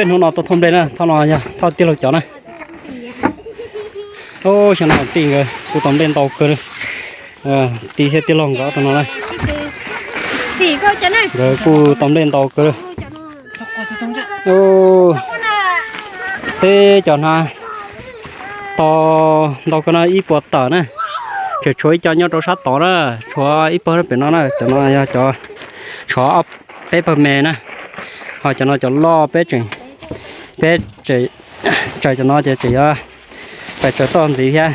Hnub no tau thauj nplej na, thauj no yog thauj tij laug cov na. Xyoo no tij nkawd kuj tau nplej ntau kawg. Tij thiab tij laug nkawd tau no na. Nkawd kuj tau nplej ntau kawg. Teb cov hnav tau ntau kawg no ib puas tawm na. Tseem tshuav ib co nyob rau sab tod na, tshuav ib pawg pem no na, cov no yog cov tshuav peb pawg me na. Ho cov no cov loj peb tseem, peb tseem tsaws cov no ces tseem yuav pais tsaws toj ntxiv thiab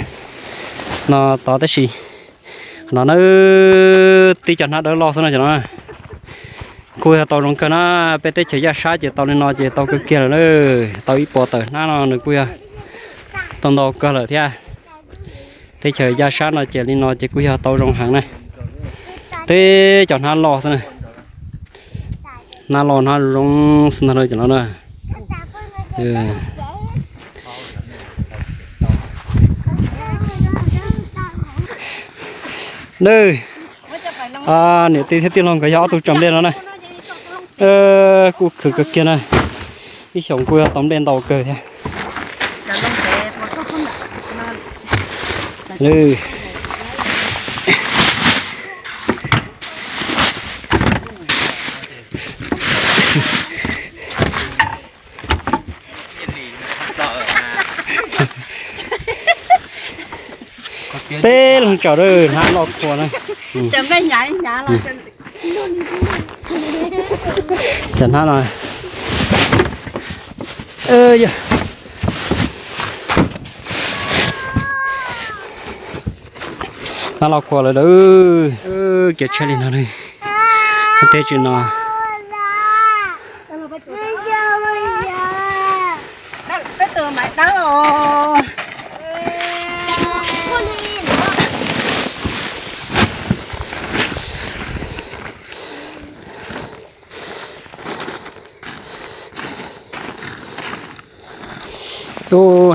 no tod tab sis no na tib cov hnab dawb loj xwb no cov no. Kuj yog tau zoo kawg na, peb teb chaws yaj sab ces tau li no ces tau kawg kiag lawm na. Tau ib puas tawm hnab no nws kuj yog tau ntau kawg lawm thiab. Teb chaws yaj sab no ces li no ces kuj yog tau zoo heev na. Teb cov hnab loj xwb na. Hnab loj hnab zoo xwb ntag cov no na. Nws, niam tij thiab tij laug nkawd yog ob tug tsaws nplej no na. Kuj khwv kawg kiag na. Ib xyoos kuj yog tau nplej ntau kawg thiab. Peb leeg tsaws hnab loj kawg na. Cov hnab no, hnab loj kawg lawm. Kiav tsheb li no, teb tsis no.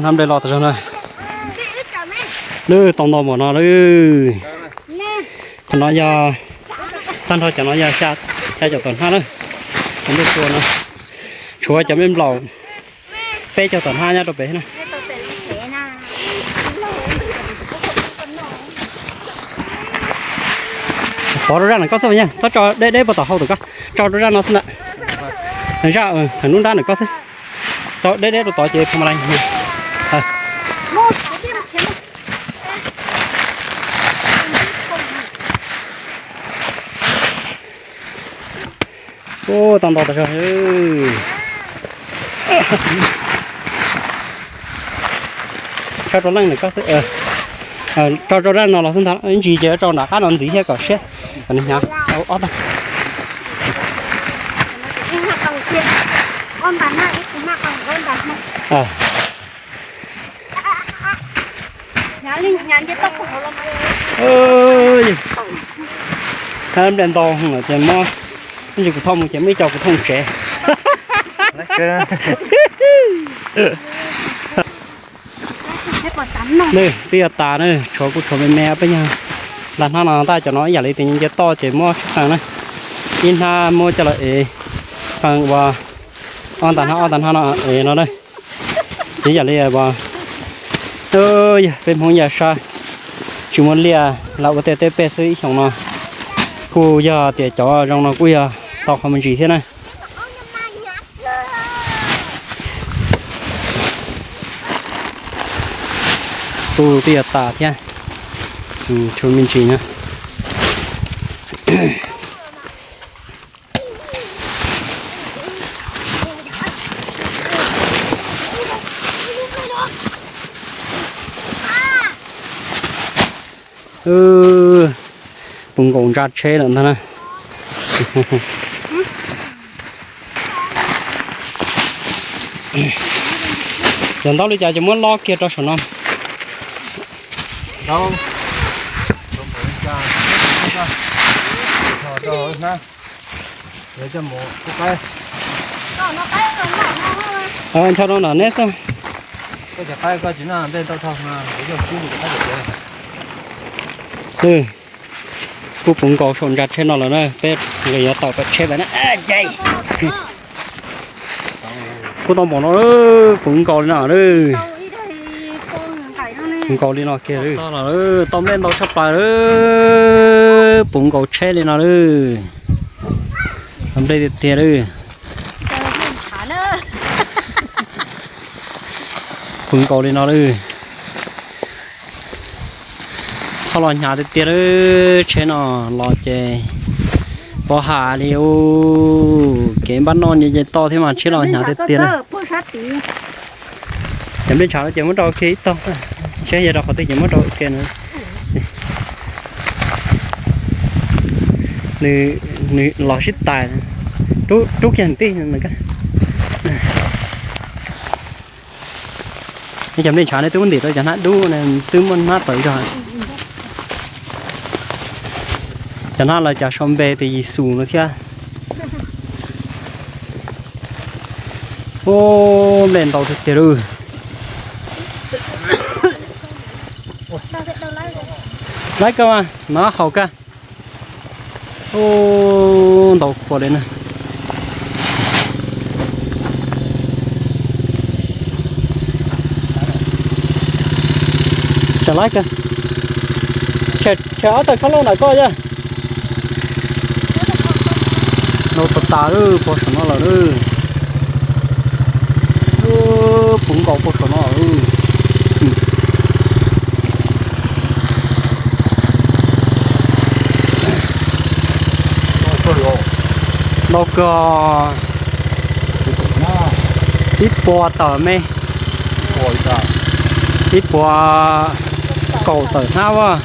Hnab nplej loj tas zog na. Lwb tau ntau npaum no lawm. Qhov no yog, tag nrho cov no yog xya caum tawm hnab na. Cov nplej tua no, tshuav cov nplej nplaum peb caug tawm hnab nyob rau pem na. Pov rau zaj ntawm koj xwb, txhob tso deb deb puag tom hauv tom koj, tso rau zaj no xwb ntag. Zaj thaum nruab nrab ntawm koj xwb, tso deb deb rau tod ces pha ma lais. Ua tau ntau tas zog. Tso rau leej ntawm koj xwb, tso rau zaj no los xwb ntag, ib ntsis ces tso nram qab no ntxiv thiab kom siab, kom nws hnyav tau ob tag. Nplej ntau ces muab, ib ntsis kuv thauj mus ces muab ib co kuv thauj tsev. Twb yuav tas na, tshuav kuj tshuav me me peb nyuag. Nta hnab no ntag, cov no ib yam li tias nce toj ces muab sib qee na. Ib hnab muab coj los ev, qee ua ob nta hnab, ob nta hnab no ev no na. Ces ib yam li, yog peb Hmoob yaj sab tsis muaj liaj los ua tej teb pej xwb ib xyoos no. Kuj yog tias cov zoo no kuj yog tau qhov me ntsis thiab na. Kuj twb yuav tas thiab, tshuav me ntsis na. Puv nkaus ntsa tsheb lawm ntag na. Yog ntau li cas ces muab lob kiag rau saum no. Ncho rau nram neb xwb. Kuj puv nkaus saum ntsa tsheb no lawm na, peb yuav tawm pem tsheb lawm na. Puv tau npaum no, puv nkaus li no lawm. Puv nkaus li no kiag lawm. Tau nplej ntau tshaj plaws lawm, puv nkaus tsheb li no lawm. Tau nplej tiag tiag lawm. Puv nkaus li no lawm. Thauj los hnyav tiag tiag lawm, tsheb no los ces pov ham li ub, kev npaj noj nce nce toj thiab mas tsheb los hnyav tiag tiag lawm. Cov nplej ntshav no ces muab rau ua ke ib tog, saib yog rau qhov twg ces muab rau ua ke na. Nws los sib tais, rub kiag tij. Cov nplej ntshav ne twb muab ntim rau cov hnab dub ne, twb muaj hnab tawv zog. Cov hnab lawv cas sau npe tias Yexus no thiab. Ub, nplej ntau tiag tiag lawm. Laiv kawg mas, no haus kawg. Ub, ntau khuav li na. Tsam laiv kawg. Tsam ob tawm khab lauj ntawm koj yog. Ntau tas tas lawm, puag saum no lawm. Puv nkaus puag saum no lawm. Ntau kawg. Ib puas tawm me, ib puas kaum tawm hnab as.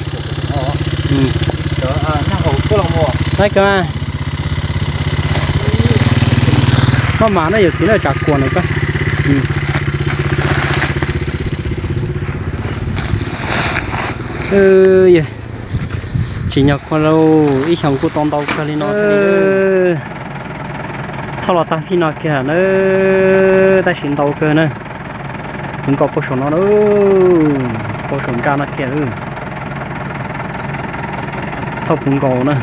Laiv kawg. Maj mam na yawm txiv na, tsam kuam ntawm koj. Tsis nyog kuv lauj, ib xyoos kuj tau ntau kawg li no. Thauj los tag li no kiag na, tab sis ntau kawg na. Puv nkaus puag saum no, puag saum ntsa no kiag. Thauj puv nkaus na.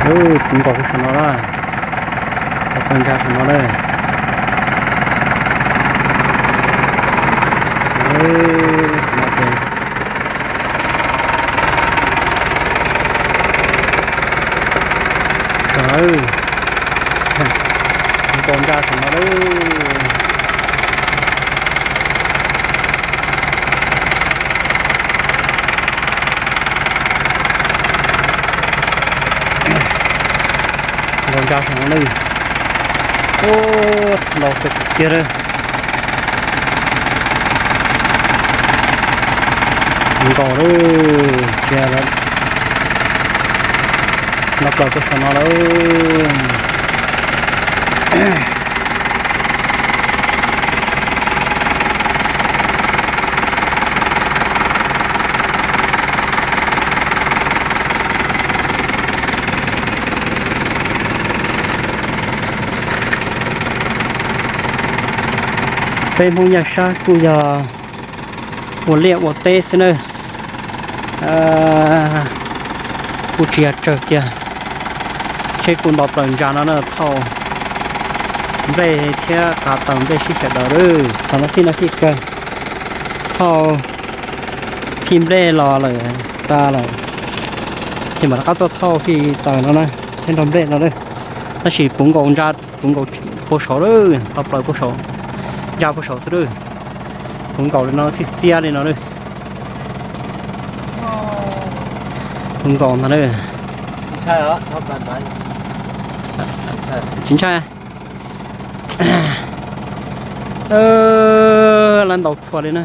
Puv nkaus puag saum no na. Thauj puag ntsa saum no na. Saum no, puv nkaus ntsa saum no lawm. Nkaus ntsa saum no lawm. Ub, ntau kawg tiag lawm. Nkaus lawm, tsis, ntau plaws puag saum no lawm. Peb Hmoob Yaj Sab kuj yog ua liaj ua teb xwb na. Kuj tsis yog tsawg kiag, tsheb kuj nto plaws ntsa no na, thauj nplej thiab qav taws nplej sib xyaw daws lawm. Qhov no fij no fij kawg, thauj fij nplej los lawm tas lawm, ces mam rov qab tuaj thauj fij taws no na, thiab nrog nplej no na. Tab sis puv nkaus ntsa, puv nkaus puag saud lawm, tau plaws puag saud, ntsa puag saud xwb lawm. Puv nkaus li no, txhij xiab li no lawm. Puv nkaus ntag lawm. Tsis ntshai. Lawv ntau khuav li na.